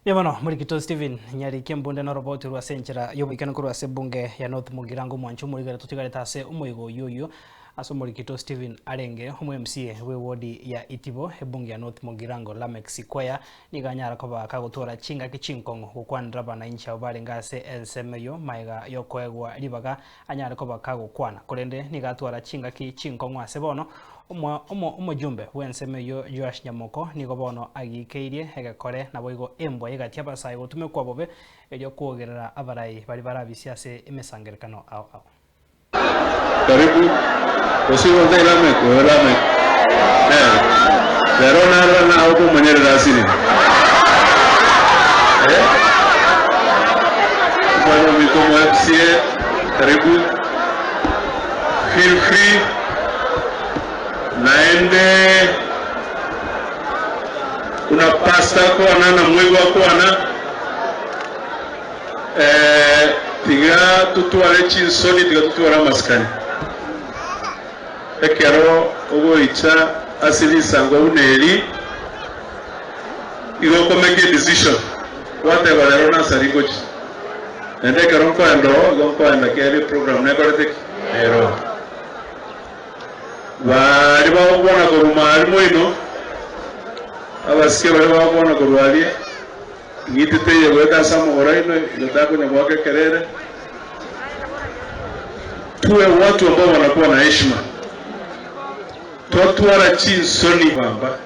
Mbuya mono Morikito Stephen Nyariki embunde noroboti rwa ase enchera y'oboikanu korwa ase ebunge ya North Mugirango omwancho omorigere totigarete ase omoigo oyio oyio ase Omorikito Stephen arenge omo MCA bwe ward ya Itibo ebunge ya North Mugirango Lameck Sikwaya nigo anyara koba kagotwara chingaki chinkong'u gokwanera abanainchi abwo barenge ase ensemo eyio maega yokoegwa ribaga anyare koba kagokwana korende nigo atwara chingaki chinkong'u ase bono Omojumbe bw'ensemo eyio Joash Nyamoko nigo bono agiikeirie egekore naboigo embwa y'egati y'abasae gotumekwa bobe erio kwogerera abarai baria barabisie ase emesangererekano ao ao. Karibu gose igo ntai Lameck oyo Lameck nere rero narora nawe komonyerera asire eh omwana ominto omo MCA karibu Feel free naende buna pastor akwana na moigwa akwana eh, tiga totware chinsoni tiga totware amasikani ekero ogoicha ase risango buna eri igo okomake edecision gwateba rero nasari ngochia naende ekero nkoenda oo igo nkoenda kere eprogram nekorete ki? Nero baria bagokwana korwa maari moino, abasike baria bagokwana korwa aria, ng'iti teiyo goeta ase amagoro aino, igo takonya goaka ekerere. Tuwe watu ambao wanakuwa na heshima, twatwara chinsoni bamba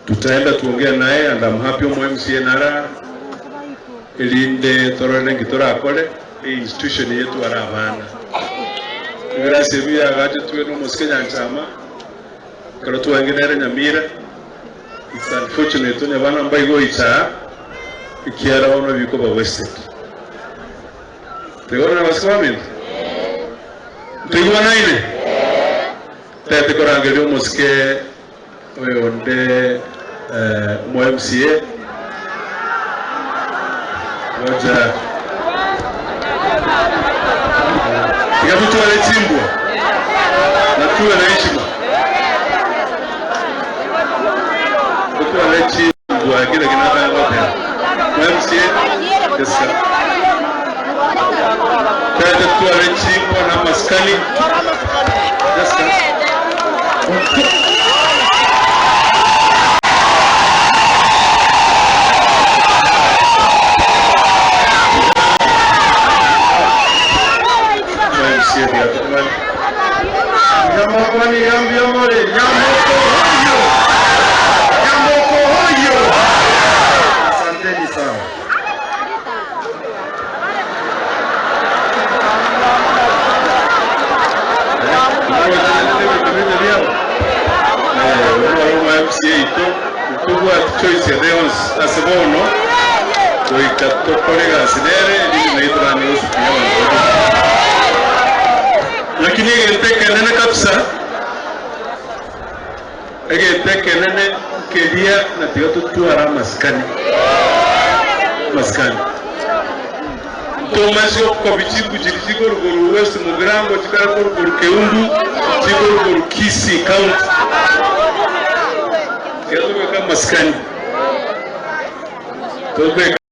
tutaenda tuongee naye and I'm happy omo MCA nara erinde torore ninki torakore. Einstitution eye etware abana. Ebirasi ebi biagachetwe nomosike Nyanchama ekero twarenge nere Nyamira. It's unfortunate onye abana mbaigoicha aa ekiara bono bikoba wasted. Toigwane nabasike baminto? Ntoigwanaine? Tete korangeria omosike Oyonde omo MCA gocha tiga totware chimbwa na tuwe na heshima totware chimbwa kile kinataka goteba mo MCA yes sir tete totware chimbwa na amasikani yes sir Asanteni sana. Ntobwati choice ende yonsi ase bono goika tokore egasi nere erinde naye toranye gosukumia abanto baria. Lakini egento ekenene kabisa, egento ekenene nkeria ng'a tiga totware amasikani, amasikani. Ntomanyeti gokobi chimbu chiria chikorwa West Mugirango chikare korwa Keumbu chikorwa Kisii County. Tiga tobeke amasikani. Tobeke.